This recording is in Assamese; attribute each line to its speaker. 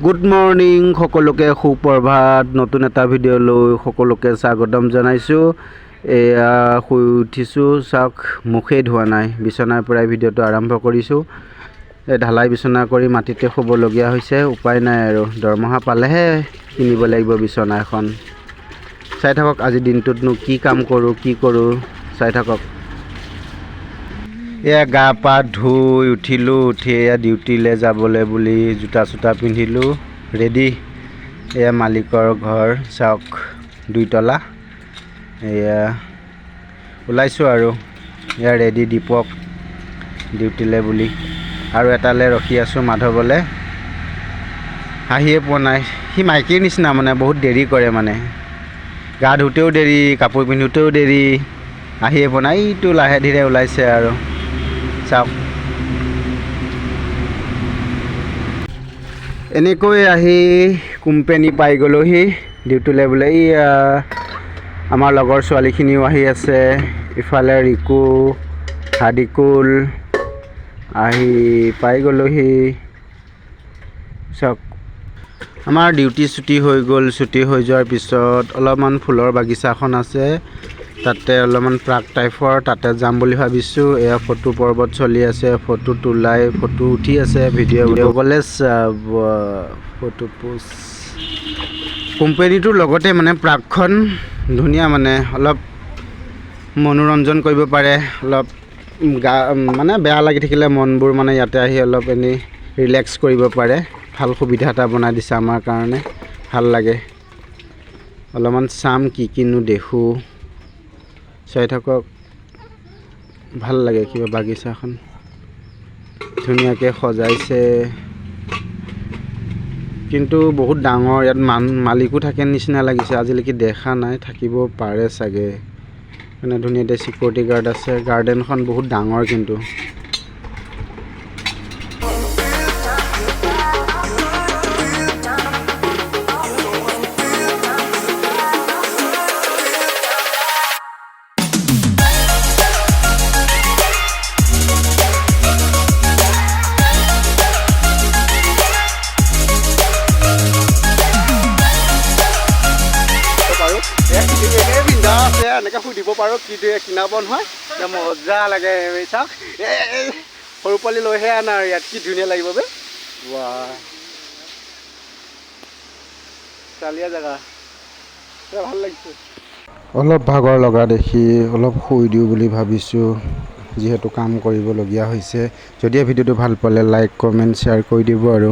Speaker 1: গুড মৰ্ণিং সকলোকে, সুপ্ৰভাত। নতুন এটা ভিডিঅ' লৈ সকলোকে স্বাগতম জনাইছোঁ। এয়া শুই উঠিছোঁ, চাওক মুখেই ধোৱা নাই, বিচনাৰ পৰাই ভিডিঅ'টো আৰম্ভ কৰিছোঁ। এই ঢালাই বিচনা কৰি মাটিতে শুবলগীয়া হৈছে, উপায় নাই আৰু। দৰমহা পালেহে কিনিব লাগিব বিচনা এখন। চাই থাকক আজি দিনটোতনো কি কাম কৰোঁ কি কৰোঁ, চাই থাকক। এয়া গা পা ধুই উঠিলোঁ, উঠি এয়া ডিউটিলৈ যাবলৈ বুলি জোতা চোতা পিন্ধিলোঁ, ৰেডি। এয়া মালিকৰ ঘৰ চাওক, দুইতলা। এয়া ওলাইছোঁ আৰু, এয়া ৰেডি দীপক ডিউটিলৈ বুলি। আৰু এটালৈ ৰখি আছোঁ মাধৱলৈ, আহিয়ে পোৱা নাই। সি মাইকীৰ নিচিনা মানে বহুত দেৰি কৰে, মানে গা ধুওঁতেও দেৰি, কাপোৰ পিন্ধোঁতেও দেৰি, আহিয়ে পোৱা নাই। এইটো লাহে ধীৰে ওলাইছে আৰু, চাওক। এনেকৈ আহি কোম্পেনী পাই গ'লোহি ডিউটিলৈ বোলে। এইয়া আমাৰ লগৰ ছোৱালীখিনিও আহি আছে, ইফালে ৰিকু হাদিকুল আহি পাই গ'লোহি। চাওক আমাৰ ডিউটি ছুটি হৈ গ'ল। ছুটি হৈ যোৱাৰ পিছত অলপমান ফুলৰ বাগিচাখন আছে, তাতে অলপমান প্ৰাক টাইপৰ, তাতে যাম বুলি ভাবিছোঁ। এয়া ফটো পৰ্বত চলি আছে, ফটো তোলাই ফটো উঠি আছে, ভিডিঅ' গ'লে চাব ফটো পোষ্ট। কোম্পেনীটোৰ লগতে মানে প্ৰাকখন ধুনীয়া, মানে অলপ মনোৰঞ্জন কৰিব পাৰে, অলপ গা মানে বেয়া লাগি থাকিলে মনবোৰ মানে ইয়াতে আহি অলপ এনেই ৰিলেক্স কৰিব পাৰে। ভাল সুবিধা এটা বনাই দিছে আমাৰ কাৰণে, ভাল লাগে। অলপমান চাম কি কিনো দেখোঁ, চাই থাকক, ভাল লাগে। কিবা বাগিচাখন ধুনীয়াকৈ সজাইছে, কিন্তু বহুত ডাঙৰ। ইয়াত মালিকো থাকে নিচিনা লাগিছে, আজিলৈকে দেখা নাই, থাকিব পাৰে চাগে। মানে ধুনীয়াকৈ চিকিউৰিটি গাৰ্ড আছে। গাৰ্ডেনখন বহুত ডাঙৰ কিন্তু। এনেকৈ সুধিব পাৰোঁ কি কিনাব নহয়, মজা লাগে। চাওক এই সৰু পোৱালি লৈহে আনা আৰু ইয়াত কি ধুনীয়া লাগিব বে। বাহ, চালিয়া জেগা, ভাল লাগিছে। অলপ ভাগৰ লগা দেখি অলপ শুই দিওঁ বুলি ভাবিছোঁ, যিহেতু কাম কৰিবলগীয়া হৈছে। যদিহে ভিডিঅ'টো ভাল পালে লাইক কমেণ্ট শ্বেয়াৰ কৰি দিব আৰু।